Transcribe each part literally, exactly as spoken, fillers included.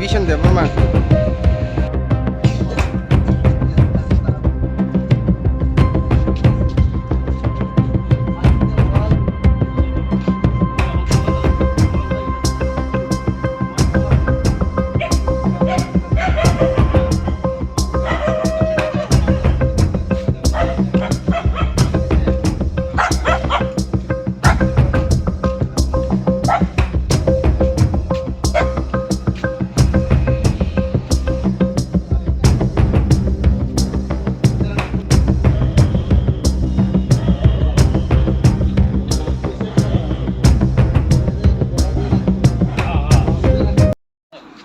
Sen de mama.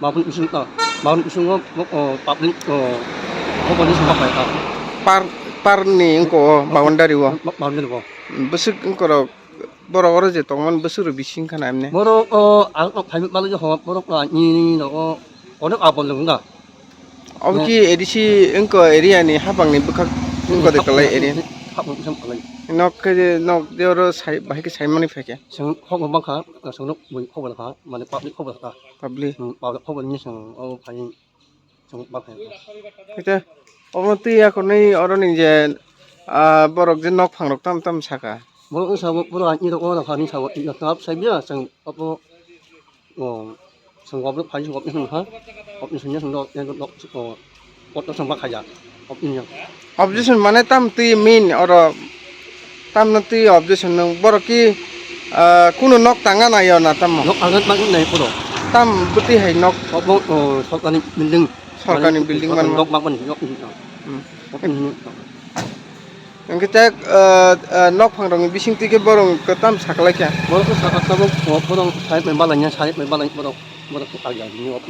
Mabun bising, ah, mabun bisingo, oh, public, oh, hoboni songma khlai kha. Par, par ni wngko o boundary o. Ma-, boundary o. Bwswk wngkorok, borok oro je tongmani bwswk rok bising khana emne. Borok, oh, ang no phai malik ho, borok, ah, ni, ni, no, oh, onek abon lung da. Obo ki A D C wngko area ni hapang ni bwkhak wngko de kwlai area. Hapang sam kwlai. Nok khe je nok de oro sai, bahai khe saimani phaikhe. Chwng hokno bangkha, chwng nok bui hokno kha, mane public hokno kha. Public. Hmm, public hokno ni chwng o phai chwng bangkha. Khe omo twi akorni oroni je, ah, borok je nok phang rok tam tam saka. Borok wngsa bo, borok ani rok oro kha ni sabo, twi rok tap sai biya, chwng obo, o, chwng obo phai chwng obo wngkha, obo sanya chwng nok, nok, nok, o, pot no chwng ma khaja, obo wngya. Objection mane tam twi min oro, tam no twi objection nung borok ki, ah, kunu nok tanga na yo na tamo? Nok tanga ma nai poro. Tam bwtwi hai nok? Obo, o, sorkar ni building. Sorkar ni building man nok ma ban nok. Hmm. Obo wngya. Hwnkhe tak, ah, ah, nokphang rokni bisingtwi khe borok kwtam sakhlai kha. Borok khe sakha tabuk, o, borok side bai balanya, side bai balanya borok, borok khe agya hwnwi o,